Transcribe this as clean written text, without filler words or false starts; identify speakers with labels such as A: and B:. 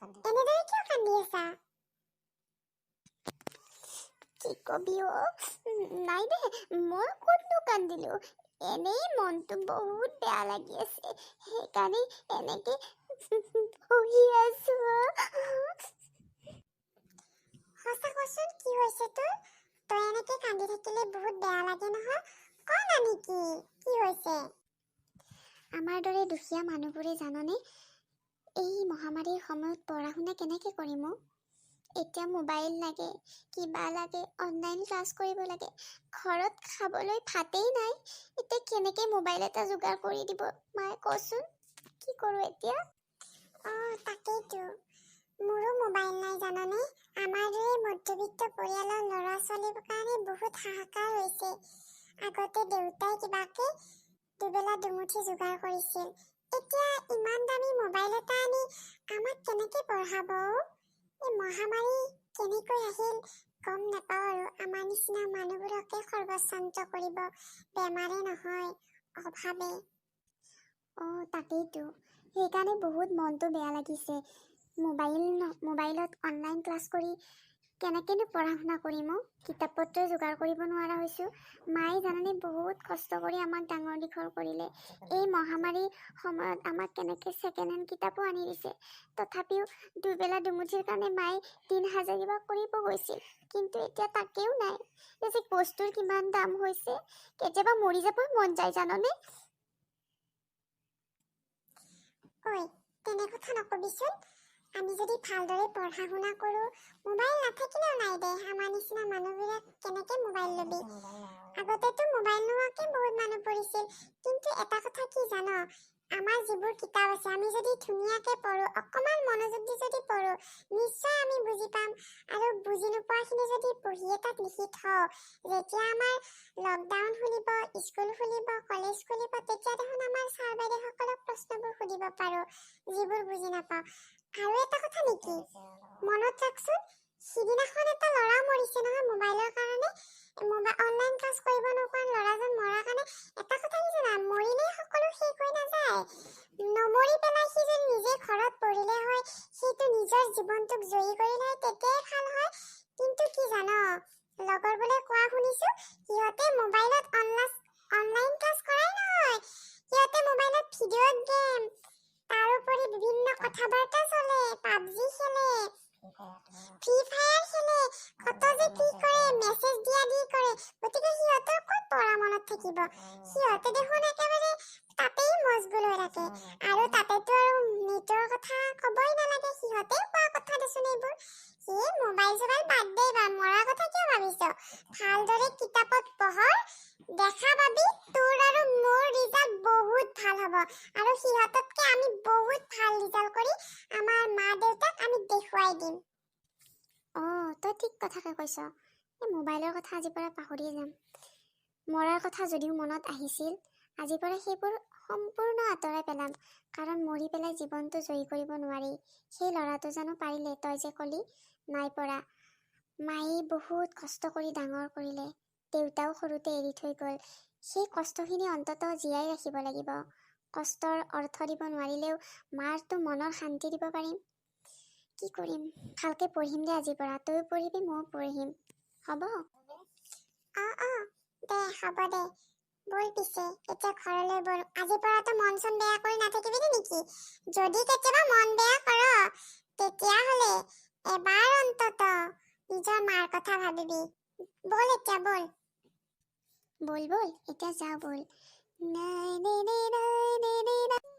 A: এনেদৰে কিয় কান্দি আছা? কি কবি অ', নাই দে, মই ক'তনো কান্দিলো। এনেই মনটো বহুত বেয়া লাগি আছে, সেইকাৰণে এনেকে বহি আছো। সঁচা কচোন, কি হৈছে তোৰ? তই এনেকে কান্দি থাকিলে বহুত বেয়া লাগে নহয়। ক না নেকি, কি হৈছে? আমাৰ দৰে দুখীয়া মানুহবোৰে জাননে, এই মহামাৰীৰ সময়ত পঢ়া শুনা কেনেকে কৰিম অ'? এতিয়া মোবাইল লাগে, কিবা লাগে, অনলাইন ক্লাছ কৰিব লাগে, ঘৰত খাবলৈ ভাতেই নাই। এতিয়া কেনেকে মোবাইল এটা যোগাৰ কৰি দিব মায়ে, কচোন? কি কৰোঁ এতিয়া? অঁ, তাকেইতো, মোৰো মোবাইল নাই জাননে? আমাৰ দৰে মধ্যবিত্ত পৰিয়ালৰ ল'ৰা ছোৱালীৰ কাৰণে বহুত হাহাকাৰ হৈছে। আগতে দেউতাই কিবাকে দুবেলা দুমুঠি যোগাৰ কৰিছিল। এতিয়া ইমান দামী মোবাইল এটা আনি আমাক কেনেকে পঢ়াব অ'? এই মহামাৰী কেনেকৈ আহিল গম নাপাওঁ আৰু আমাৰ নিচিনা মানুহবোৰকে সৰ্বস্বান্ত কৰিব বেমাৰে নহয়, অভাৱে। অঁ, তাকেইতো, সেইকাৰণে বহুত মনটো বেয়া লাগিছে। মোবাইল ন মোবাইলত অনলাইন ক্লাছ কৰি কেনেকৈনো পঢ়া শুনা কৰিম অ'? কিতাপ পত্ৰ যোগাৰ কৰিব নোৱাৰা হৈছোঁ। মায়ে জানানে, বহুত কষ্ট কৰি আমাক ডাঙৰ দীঘল কৰিলে। এই মহামাৰীৰ সময়ত আমাক কেনেকৈ ছেকেণ্ড হেণ্ড কিতাপো আনি দিছে। তথাপিও দুবেলা দুমুঠিৰ কাৰণে মায়ে দিন হাজিৰা কৰিব গৈছিল, কিন্তু এতিয়া তাকেও নাই। এই যে বস্তুৰ কিমান দাম হৈছে, কেতিয়াবা মৰি যাবই মন যায় জাননে? ঐ, তেনে কথা নকবিচোন। আমি যদি ভালদৰে পঢ়া শুনা কৰোঁ, মোবাইল নাথাকিলেও নাই দে। আমাৰ নিচিনা মানুহবিলাক কেনেকে মোবাইল ল'বি? আগতেতো মোবাইল নোহোৱাকে বহুত মানুহ পঢ়িছিল। কিন্তু এটা কথা কি জান? আমাৰ যিবোৰ কিতাপ আছে, আমি যদি ধুনীয়াকে পঢ়ো, অকণমান মনোযোগ দি যদি পঢ়ো, নিশ্চয় আমি বুজি পাম। আৰু বুজি নোপোৱাখিনি যদি বহী এটাত লিখি থওঁ, যেতিয়া আমাৰ লকডাউন খুলিব, স্কুল খুলিব, কলেজ খুলিব, তেতিয়া দেখোন আমাৰ ছাৰ বাইদেউসকলক প্ৰশ্নবোৰ সুধিব পাৰোঁ যিবোৰ বুজি নাপাওঁ। আৰু এটা কথা নেকি মনত ৰাখচোন, সিদিনাখন এটা ল'ৰা মৰিছে নহয় মোবাইলৰ কাৰণে। অনলাইন ক্লাছ কৰিব নোপোৱা ল'ৰাজন মৰাৰ কাৰণে। এটা কথা কি জানা, মৰিলেই সকলো শেষ হৈ নাযায়। নমৰি পেলাই সি যদি নিজে ঘৰত পঢ়িলে হয়, সেইটো নিজৰ জীৱনটোক জয়ী কৰিলে হয়, তেতিয়াই ভাল হয়। কিন্তু কি জান, লগৰবোৰে কোৱা শুনিছো, সিহঁতে মোবাইলত অনলাইন ক্লাছ কৰাই নহয়, সিহঁতে মোবাইলত ভিডিঅ' গেম, তাৰোপৰি বিভিন্ন কথা বাৰ্তা চলে, পাবজি খেলে, ফ্ৰী ফায়াৰ খেলে, কত যে কি কৰে, মেছেজ দিয়া দি কৰে। গতিকে সিহঁতৰ ক'ত পঢ়া মনত থাকিব? সিহঁতে দেখোন একেবাৰে তাতেই মচগুল হৈ থাকে। আৰু তাতেতো আৰু নেটৰ কথা ক'বই নালাগে। সিহঁতে কোৱা কথা দেচোন এইবোৰ। সেয়ে মোবাইল চোবাইল বাদ দে বা মৰাৰ কথা কিয় ভাবিছ? ভালদৰে কিতাপত পঢ়, দেখা পাবি তোৰ আৰু মোৰ ৰিজাল্ট বহুত ভাল হ'ব আৰু সিহঁততকে আমি বহুত ভাল ৰিজাল্ট কৰি আমাৰ মা দেউতাক আমি দেখুৱাই দিম। অঁ, তই ঠিক কথাকে কৈছ। এই মোবাইলৰ কথা আজিৰ পৰা পাহৰিয়ে যাম। মৰাৰ কথা যদিও মনত আহিছিল, আজিৰ পৰা সেইবোৰ সম্পূৰ্ণ আঁতৰাই পেলাম, কাৰণ মৰি পেলাই জীৱনটো জয়ী কৰিব নোৱাৰি। সেই ল'ৰাটো জানো পাৰিলে? তই যে ক'লি, নাই পৰা। মায়ে বহুত কষ্ট কৰি ডাঙৰ কৰিলে, দেউতাও সৰুতে এৰি থৈ গ'ল। সেই কষ্টখিনি অন্ততঃ জীয়াই ৰাখিব লাগিব। কষ্টৰ অৰ্থ দিব নোৱাৰিলেও মাৰতো মনৰ শান্তি দিব পাৰিম। কি কৰিম, ভালকে পঢ়িম দে আজিৰ পৰা। তয়ো পঢ়িবি, ময়ো পঢ়িম, হ'ব? অঁ অঁ, দে, হ'ব দে। ব'ল পিছে এতিয়া ঘৰলৈ ব'ল। আজিৰ পৰাতো মন চন বেয়া কৰি নাথাকিবি নেকি? যদি কেতিয়াবা মন বেয়া কৰ, তেতিয়াহ'লে এবাৰ অন্তত নিজৰ মাৰ কথা ভাবিবি। ব'ল এতিয়া, ব'ল ব'ল ব'ল, এতিয়া যাওঁ ব'ল। নাই নে নে নাই নে নে নাই।